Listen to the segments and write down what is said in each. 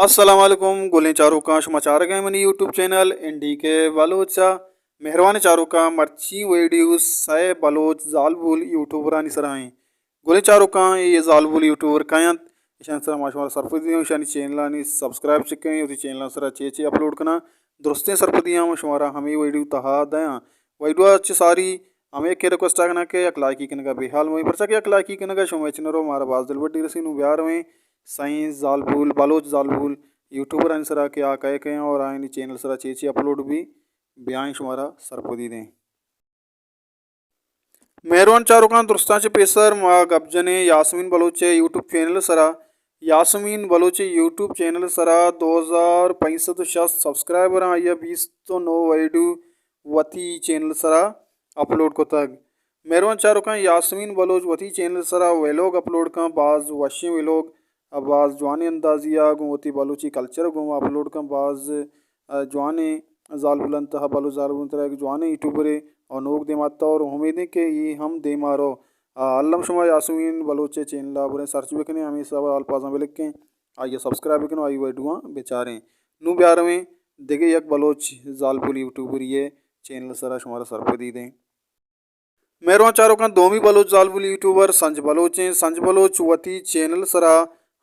السلام علیکم، گلیں چاروکاں، شما چارگ ءَ منی یوٹیوب چینل این ڈی کے بلوچ ءَ۔ مہروانیں چاروکاں، مرچی ویڈیو سئے بلوچ زالبول یوٹیوبرانی سرا ایں۔ گلیں چاروکاں، اے زالبول یوٹیوبر کئے انت؟ ایشانی سرا ما شمارا سرپدی دیں، ایشانی چینلانی سبسکرائب چکیں، وتی چینلانی سرا چے چے اپلوڈ کناں، درستیں سرپدی ہم شمارا ہمے ویڈیو تہا دیاں۔ ویڈیو ءَ چہ ساری ہمے یکیں ریکویسٹ ءَ کناں کہ یک لائکی کنگا بے حال مبیں، پرچا کہ یک لائکی کنگا شمئے چنرو مارا باز دلبڈی رسی۔ نوں بیا رویں سئیں زالبول، بلوچ زالبول یوٹیوبرانی سرا کہ آ کئے کئے اور آیانی چینل سرا چے چے اپلوڈ بی، بیائیں شمارا سرپدی دیں۔ مہروان چاروکاں، درستاں چہ پیسر ما گپ جنیں یاسمین بلوچ ءِ یوٹیوب چینل سرا۔ یاسمین بلوچ ءِ یوٹیوب چینل سرا دو ہزار پنچ سد و شست سبسکرائبر آں، آئی ءَ بیست و نو ویڈیو وتی چینل سرا اپلوڈ کتگ۔ مہروان چاروکاں، یاسمین بلوچ وتی چینل سرا ویلوگ اپلوڈ کن، باز وشیں ویلوگ، باز جوانیں اندازی ءَ گوں وتی بلوچی کلچر ءَ گوں اپلوڈ کن، باز، ءَ، جوانیں زالبولانی تہا، بلوچ زالبولانی تہا یک جوانیں یوٹیوبرے اور نوک دیما اتہ اور امیدیں کہ اے ہم دیما رو۔ ءَ، الم شما یاسمین بلوچ ءِ چینل ءَ بریں سرچ بکنیں، ہمے حساب ءَ الپازاں بلکیں، آئی ءَ سبسکرائب بکنیں، آئی ویڈیواں بچاریں۔ نوں بیا رویں دگہ یک بلوچ زالبول یوٹیوبری ءِ چینل سرا شمارا سرپدی دیں۔ مہروان چاروکاں، دومی بلوچ زالبول یوٹیوبر سنج بلوچ ایں۔ سنج بلوچ وتی چینل سرا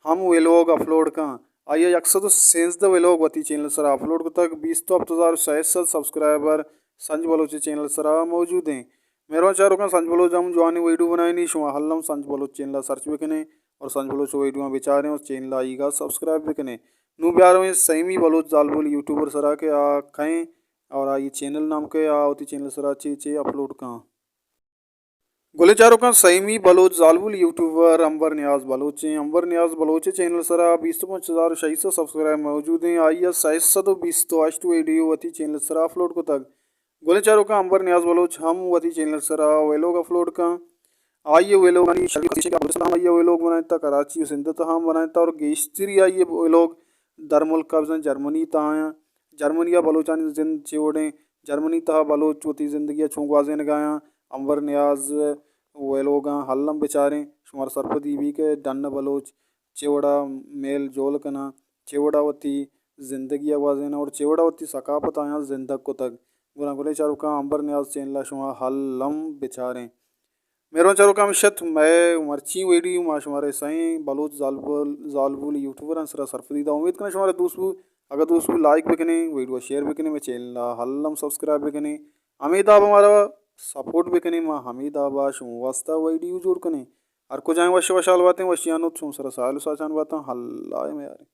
ہم ویلوگ اپلوڈ کن۔ آئی ءَ یک سد و سینزدہ ویلوگ وتی چینل سرا اپلوڈ کتگ۔ بیست و ہپت ہزار و سئے سد سبسکرائبر سنج بلوچ ءِ چینل سرا موجود ایں۔ مہروان چاروکاں، سنج بلوچ ہم جوانیں ویڈیو بنائینی، شما الم سنج بلوچ چینل ءَ سرچ بکنیں اور سنج بلوچ ویڈیواں بچاریں اور چینل ءَ آئیگا سبسکرائب بکنیں۔ نوں بیا رویں سیمی بلوچ زالبول یوٹیوبر سرا کہ آ کئے اور آئی چینل نام کئے، آ وتی چینل سرا چے چے اپلوڈ کن۔ گلیں چاروکاں، سیمی بلوچ زالبول یوٹیوبر انور نیاز بلوچ ایں۔ انور نیاز بلوچ ءِ چینل سرا بیست و پنچ ہزار و شش سد سبسکرائب موجود ایں۔ آئی ءَ سئے سد و بیست و ہشت ویڈیو وتی چینل سرا اپلوڈ کتگ۔ گلیں چاروکاں، انور نیاز بلوچ ہم وتی چینل سرا ویلوگ اپلوڈ کن۔ آئی ءِ ویلوگانی شریں خاصیت ایش کہ بلوچستان ءَ آئی ءَ ویلوگ بنائینتہ، کراچی و سندھ ءِ تہا ہم بنائینتہ اور گیشتری آئی ءِ ویلوگ درملک ءَ بزاں جرمنی ءِ تہا آیاں۔ جرمنی ءَ بلوچانی زند چے وڑیں، جرمنی ءِ تہا بلوچ وتی زندگی ءَ چون گوازینگ ءَ آیاں۔ انور نیاز ویلوگاں الم بچاریں، شمارا سرپدی بی کہ ڈن ءَ بلوچ چے وڑا میل جول کناں، چے وڑا وتی زندگی ءَ گوازیناں اور چے وڑا وتی ثقافت آیاں زندگ کتگ۔ گڑا گلیں چاروکاں، انور نیاز چینل ءَ شما الم بچاریں۔ مہروان چاروکاں، ہمیش ات مئے مرچی ویڈیو، ما شمارا سئیں بلوچ زالبول، زالبول یوٹیوبرانی سرا سرپدی دا۔ امید کناں شمارا دوست بو، اگاں دوست بو لائک بکنیں، ویڈیو شیئر بکنیں، مئے چینل ءَ الم سبسکرائب بکنیں، ہمے داب ءَ مارا سپورٹ بکنیں، ما ہمے داب ءَ شمئے واسطہ ویڈیو جوڑ کنیں۔ ہر کجائیں وش وشحال باتیں، وشیانی چون سرا ساہیل و ساچان باتاں، اللہ ءِ میاریں۔